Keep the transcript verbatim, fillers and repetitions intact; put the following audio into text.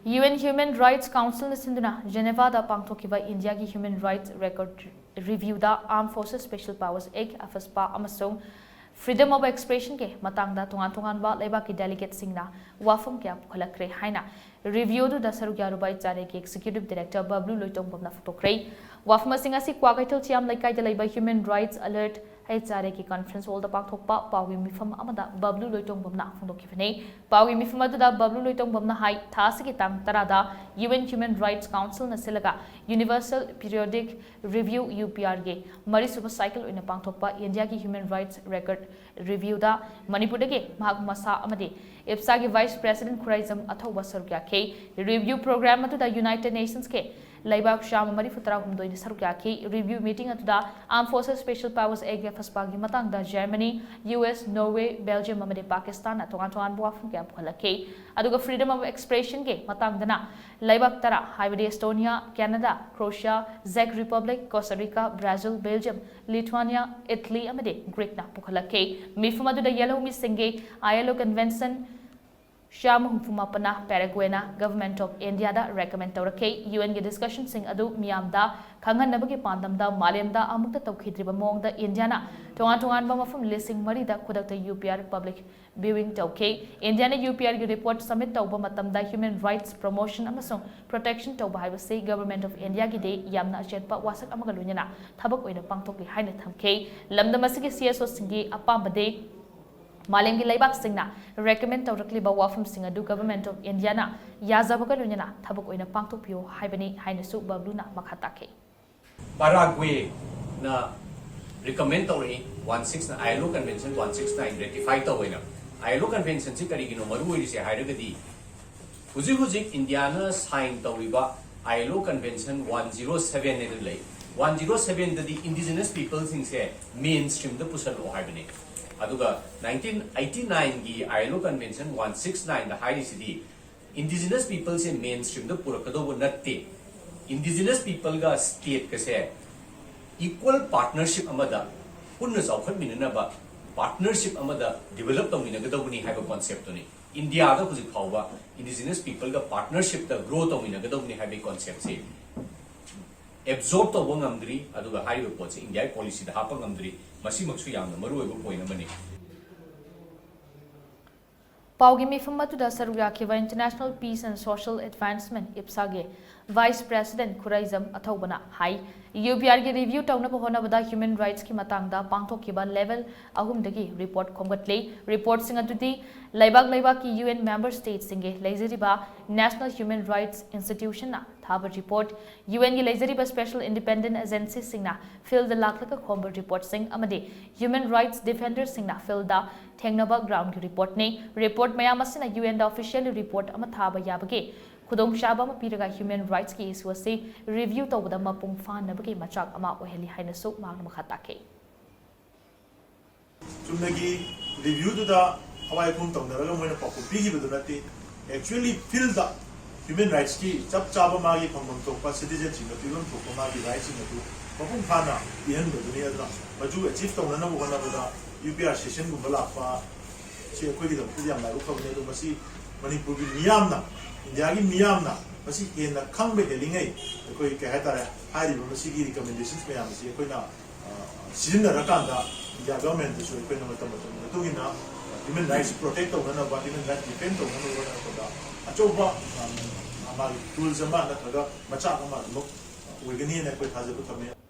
UN Human Rights Councilꯅ ꯁꯤꯟꯗꯨꯅ Genevaꯗ ꯄꯥꯡꯊꯣꯛꯈꯤꯕ ꯏꯟꯗꯤꯌꯥꯒꯤ Human Rights Record Reviewꯗ Armed Forces Special Powers Act, AFSPA ꯑꯃꯁꯨꯡ Freedom of Expressionꯒꯤ ꯃꯇꯥꯡꯗ ꯇꯣꯉꯥꯟ ꯇꯣꯉꯥꯟꯕ ꯂꯩꯕꯥꯛꯀꯤ delegateꯁꯤꯡꯅ ꯋꯥꯐꯝ ꯀꯌꯥ ꯄꯨꯈꯠꯂꯛꯈ꯭ꯔꯦ ꯍꯥꯏꯅ review ꯑꯗꯨꯗ ꯁꯔꯨꯛ ꯌꯥꯔꯨꯕ HRAꯒꯤ Executive Director ꯕꯕ꯭ꯂꯨ ꯂꯣꯏꯇꯣꯡꯕꯝꯅ ꯐꯣꯡꯗꯣꯛꯈ꯭ꯔꯦ꯫ ꯋꯥꯐꯝꯁꯤꯡ ꯑꯁꯤ ꯀ꯭ꯋꯥꯀꯩꯊꯦꯜ ꯆꯤꯌꯥꯝ ꯂꯩꯀꯥꯏꯗ ꯂꯩꯕ Human Rights Alert, HRAꯒꯤ conference hallꯗ ꯄꯥꯡꯊꯣꯛꯄ ꯄꯥꯎꯒꯤ ꯃꯤꯐꯝ ꯑꯃꯗ ꯕꯕ꯭ꯂꯨ ꯂꯣꯏꯇꯣꯡꯕꯝꯅ ꯐꯣꯡꯗꯣꯛꯈꯤꯕꯅꯤ꯫ ꯄꯥꯎꯒꯤ ꯃꯤꯐꯝ ꯑꯗꯨꯗ ꯕꯕ꯭ꯂꯨ ꯂꯣꯏꯇꯣꯡꯕꯝꯅ ꯍꯥꯏ, ꯊꯥ ꯑꯁꯤꯒꯤ ꯇꯥꯡ ꯇꯔꯥꯗ UN Human Rights Councilꯅ ꯁꯤꯜꯂꯒ Universal Periodic Review, UPRꯒꯤ ꯃꯔꯤꯁꯨꯕ cycle ꯑꯣꯏꯅ ꯄꯥꯡꯊꯣꯛꯄ ꯏꯟꯗꯤꯌꯥꯒꯤ Human Rights Record Reviewꯗ ꯃꯅꯤꯄꯨꯔꯗꯒꯤ ꯃꯍꯥꯛ ꯃꯁꯥ ꯑꯃꯗꯤ IPSAꯒꯤ Vice President ꯈꯨꯔꯥꯏꯖꯝ ꯑꯊꯧꯕ ꯁꯔꯨꯛ ꯌꯥꯈꯤ꯫ Review program ꯑꯗꯨꯗ United Nationsꯀꯤ ꯂꯩꯕꯥꯛ ꯆꯥꯝꯃ ꯃꯔꯤꯐꯨ ꯇꯔꯥꯍꯨꯝꯗꯣꯏꯅ ꯁꯔꯨꯛ ꯌꯥꯈꯤ꯫ Review meeting ꯑꯗꯨꯗ Armed Forces Special Powers Act, AFSPAꯒꯤ ꯃꯇꯥꯡꯗ Germany, US, Norway, Belgium ꯑꯃꯗꯤ ꯄꯥꯀꯤꯁꯇꯥꯟꯅ ꯇꯣꯉꯥꯟ ꯇꯣꯉꯥꯟꯕ ꯋꯥꯐꯝ ꯀꯌꯥ ꯄꯨꯈꯠꯂꯛꯈꯤ꯫ ꯑꯗꯨꯒ Freedom of Expressionꯒꯤ ꯃꯇꯥꯡꯗꯅ ꯂꯩꯕꯥꯛ ꯇꯔꯥ, ꯍꯥꯏꯕꯗꯤ Estonia, Canada, Croatia, Czech Republic, Costa Rica, Brazil, Belgium, Lithuania, Italy ꯑꯃꯗꯤ Greeceꯅ ꯄꯨꯈꯠꯂꯛꯈꯤ꯫ ꯃꯤꯐꯝ ꯑꯗꯨꯗ ꯌꯦꯜꯍꯧꯃꯤꯁꯤꯡꯒꯤ ILO Convention ꯆꯥꯝꯃ ꯍꯨꯝꯐꯨ ꯃꯥꯄꯟꯅ Paraguayꯅ Government of Indiaꯗ recommend ꯇꯧꯔꯛꯈꯤ꯫ UNꯒꯤ discussionꯁꯤꯡ ꯑꯗꯨ ꯃꯤꯌꯥꯝꯗ ꯈꯪꯍꯟꯅꯕꯒꯤ ꯄꯥꯟꯗꯝꯗ ꯃꯥꯂꯦꯝꯗ ꯑꯃꯨꯛꯇ ꯇꯧꯈꯤꯗ꯭ꯔꯤꯕ ꯃꯑꯣꯡꯗ ꯏꯟꯗꯤꯌꯥꯅ ꯇꯣꯉꯥꯟ ꯇꯣꯉꯥꯟꯕ ꯃꯐꯝ ꯂꯤꯁꯤꯡ ꯃꯔꯤꯗ ꯈꯨꯗꯛꯇ UPR public viewing ꯇꯧꯈꯤ꯫ ꯏꯟꯗꯤꯌꯥꯅ UPRꯒꯤ report submit ꯇꯧꯕ ꯃꯇꯝꯗ human rights promotion ꯑꯃꯁꯨꯡ protection ꯇꯧꯕ ꯍꯥꯏꯕꯁꯤ Government of Indiaꯒꯤꯗꯤ ꯌꯥꯝꯅ ꯑꯆꯦꯠꯄ ꯋꯥꯁꯛ ꯑꯃꯒ ꯂꯣꯏꯅꯅ ꯊꯕꯛ ꯑꯣꯏꯅ ꯄꯥꯡꯊꯣꯛꯂꯤ ꯍꯥꯏꯅ ꯊꯝꯈꯤ꯫ ꯂꯝꯗꯝ ꯑꯁꯤꯒꯤ CSOꯁꯤꯡꯒꯤ ꯑꯄꯥꯝꯕꯗꯤ ꯃꯥꯂꯦꯝꯒꯤ ꯂꯩꯕꯥꯛꯁꯤꯡꯅ recommend ꯇꯧꯔꯛꯂꯤꯕ ꯋꯥꯐꯝꯁꯤꯡ ꯑꯗꯨ Government of Indiaꯅ ꯌꯥꯖꯕꯒ ꯂꯣꯏꯅꯅ ꯊꯕꯛ ꯑꯣꯏꯅ ꯄꯥꯡꯊꯣꯛꯄꯤꯌꯨ ꯍꯥꯏꯕꯅꯤ ꯍꯥꯏꯅꯁꯨ ꯕꯕ꯭ꯂꯨꯅ ꯃꯈꯥ ꯇꯥꯈꯤ꯫ Paraguayꯅ recommend ꯇꯧꯔꯛꯏ, ꯋꯥꯟ ꯁꯤꯛꯁꯅ, ILO Convention one six nine ratify ꯇꯧꯋꯦꯅ꯫ ILO Conventionꯁꯤ ꯀꯔꯤꯒꯤꯅꯣ ꯃꯔꯨ ꯑꯣꯏꯔꯤꯁꯦ ꯍꯥꯏꯔꯒꯗꯤ, ꯍꯧꯖꯤꯛ ꯍꯧꯖꯤꯛ ꯏꯟꯗꯤꯌꯥꯅ sign ꯇꯧꯔꯤꯕ ILO Convention one zero seven ꯍꯥꯏꯅ ꯂꯩ꯫ ꯋꯥꯟ ꯖꯤꯔꯣ ꯁꯚꯦꯟꯗꯗꯤ indigenous peopleꯁꯤꯡꯁꯦ main streamꯗ ꯄꯨꯁꯜꯂꯛꯑꯣ ꯍꯥꯏꯕꯅꯤ꯫ ꯑꯗꯨꯒ ꯅꯥꯏꯟꯇꯤꯟ ꯑꯩꯠꯇꯤ ꯅꯥꯏꯟꯒꯤ ILO Convention ꯋꯥꯟ ꯁꯤꯛꯁ ꯅꯥꯏꯟꯗ ꯍꯥꯏꯔꯤꯁꯤꯗꯤ indigenous peopleꯁꯦ main streamꯗ ꯄꯨꯔꯛꯀꯗꯧꯕ ꯅꯠꯇꯦ, indigenous peopleꯒ stateꯀꯁꯦ equal partnership ꯑꯃꯗ, ꯄꯨꯟꯅ ꯆꯥꯎꯈꯠꯃꯤꯟꯅꯅꯕ partnership ꯑꯃꯗ develop ꯇꯧꯃꯤꯟꯅꯒꯗꯧꯕꯅꯤ ꯍꯥꯏꯕ conceptꯇꯨꯅꯤ꯫ ꯏꯟꯗꯤꯌꯥꯗ ꯍꯧꯖꯤꯛ ꯐꯥꯎꯕ indigenous peopleꯒ partnershipꯇ grow ꯇꯧꯃꯤꯟꯅꯒꯗꯧꯕꯅꯤ ꯍꯥꯏꯕꯒꯤ conceptꯁꯦ absorb ꯇꯧꯕ ꯉꯝꯗ꯭ꯔꯤ꯫ ꯑꯗꯨꯒ ꯍꯥꯏꯔꯤꯕ ꯄꯣꯠꯁꯦ ꯏꯟꯗꯤꯌꯥꯒꯤ policyꯗ ꯍꯥꯞꯄ ꯉꯝꯗ꯭ꯔꯤ꯫ ꯃꯁꯤꯃꯛꯁꯨ ꯌꯥꯝꯅ ꯃꯔꯨꯑꯣꯏꯕ point ꯑꯃꯅꯤ꯫ ꯄꯥꯎꯒꯤ ꯃꯤꯐꯝ ꯑꯗꯨꯗ ꯁꯔꯨꯛ ꯌꯥꯈꯤꯕ International Peace and Social Advancement, ꯏꯞꯁꯥꯒꯤ Vice President Khuraijam ꯑꯊꯧꯕꯅ high, UPRꯒꯤ review ꯇꯧꯅꯕ ꯍꯣꯠꯅꯕꯗ human rightsꯀꯤ ꯃꯇꯥꯡꯗ ꯄꯥꯡꯊꯣꯛꯈꯤꯕ level ꯑꯍꯨꯝꯗꯒꯤ report ꯈꯣꯝꯒꯠꯂꯤ꯫ Reportꯁꯤꯡ ꯑꯗꯨꯗꯤ ꯂꯩꯕꯥꯛ ꯂꯩꯕꯥꯛꯀꯤ UN member stateꯁꯤꯡꯒꯤ ꯂꯩꯖꯔꯤꯕ National Human Rights Institutionꯅ ꯊꯥꯕ report, UNꯒꯤ ꯂꯩꯖꯔꯤꯕ special independent agencyꯁꯤꯡꯅ fieldꯗ ꯂꯥꯛꯂꯒ ꯈꯣꯝꯕ reportꯁꯤꯡ ꯑꯃꯗꯤ human rights defenderꯁꯤꯡꯅ fieldꯗ ꯊꯦꯡꯅꯕ groundꯒꯤ reportꯅꯤ꯫ Report ꯃꯌꯥꯝ ꯑꯁꯤꯅ UNꯗ officially report ꯑꯃ ꯊꯥꯕ ꯌꯥꯕꯒꯤ ꯈꯨꯗꯣꯡꯆꯥꯕ ꯑꯃ ꯄꯤꯔꯒ human rightsꯀꯤ issue ꯑꯁꯤ review ꯇꯧꯕꯗ ꯃꯄꯨꯡ ꯐꯥꯅꯕꯒꯤ ꯃꯆꯥꯛ ꯑꯃ ꯑꯣꯏꯍꯜꯂꯤ ꯍꯥꯏꯅꯁꯨ ꯃꯍꯥꯛꯅ ꯃꯈꯥ ꯇꯥꯈꯤ꯫ ꯆꯨꯝꯅꯒꯤ reviewꯗꯨꯗ ꯍꯋꯥꯏ ꯈꯨꯝ ꯇꯧꯅꯔꯒ ꯃꯣꯏꯅ ꯄꯥꯎꯈꯨꯝ ꯄꯤꯈꯤꯕꯗꯨ ꯅꯠꯇꯦ꯫ Actually fieldꯗ human rightsꯀꯤ ꯆꯞ ꯆꯥꯕ ꯃꯥꯒꯤ ꯐꯪꯐꯝ ꯊꯣꯛꯄ citizenꯁꯤꯡꯗ ꯄꯤꯐꯝ ꯊꯣꯛꯄ ꯃꯥꯒꯤ rightsꯁꯤꯡ ꯑꯗꯨ ꯃꯄꯨꯡ ꯐꯥꯅ ꯄꯤꯍꯟꯕꯗꯨꯅꯤ꯫ ꯑꯗꯨꯅ ꯃꯗꯨ achieve ꯇꯧꯅꯅꯕ ꯍꯣꯠꯅꯕꯗ UPR sessionꯒꯨꯝꯕ ꯂꯥꯛꯄ ꯁꯤ ꯑꯩꯈꯣꯏꯒꯤꯗꯃꯛꯇꯗꯤ ꯌꯥꯝ ꯂꯥꯏꯕꯛ ꯐꯕꯅꯤ꯫ ꯑꯗꯣ ꯃꯁꯤ ꯃꯅꯤꯄꯨꯔꯒꯤ ꯃꯤꯌꯥꯝꯅ, ꯏꯟꯗꯤꯌꯥꯒꯤ ꯃꯤꯌꯥꯝꯅ ꯃꯁꯤ ꯍꯦꯟꯅ ꯈꯪꯕ ꯍꯦꯜꯂꯤꯉꯩ ꯑꯩꯈꯣꯏ ꯀꯩ ꯍꯥꯏꯇꯥꯔꯦ, ꯍꯥꯏꯔꯤꯕ ꯃꯁꯤꯒꯤ recommendations ꯃꯌꯥꯝ ꯑꯁꯤ ꯑꯩꯈꯣꯏꯅ ꯁꯤꯖꯤꯟꯅꯔꯀꯥꯟꯗ ꯏꯟꯗꯤꯌꯥ ꯒꯚꯔꯟꯃꯦꯟꯠꯇꯁꯨ ꯑꯩꯈꯣꯏꯅ ꯃꯇꯝ ꯃꯇꯝꯒꯤ ꯃꯇꯨꯡ ꯏꯟꯅ human rights protect ꯇꯧꯅꯅꯕ, human rights defend ꯇꯧꯅꯅꯕ ꯍꯣꯠꯅꯔꯛꯄꯗ ꯑꯆꯧꯕ ꯃꯥꯒꯤ tools ꯑꯃ ꯅꯠꯇ꯭ꯔꯒ ꯃꯆꯥꯛ ꯑꯃ ꯑꯗꯨꯃꯛ ꯑꯣꯏꯒꯅꯤꯅ ꯑꯩꯈꯣꯏ ꯊꯥꯖꯕ ꯊꯝꯃꯤ꯫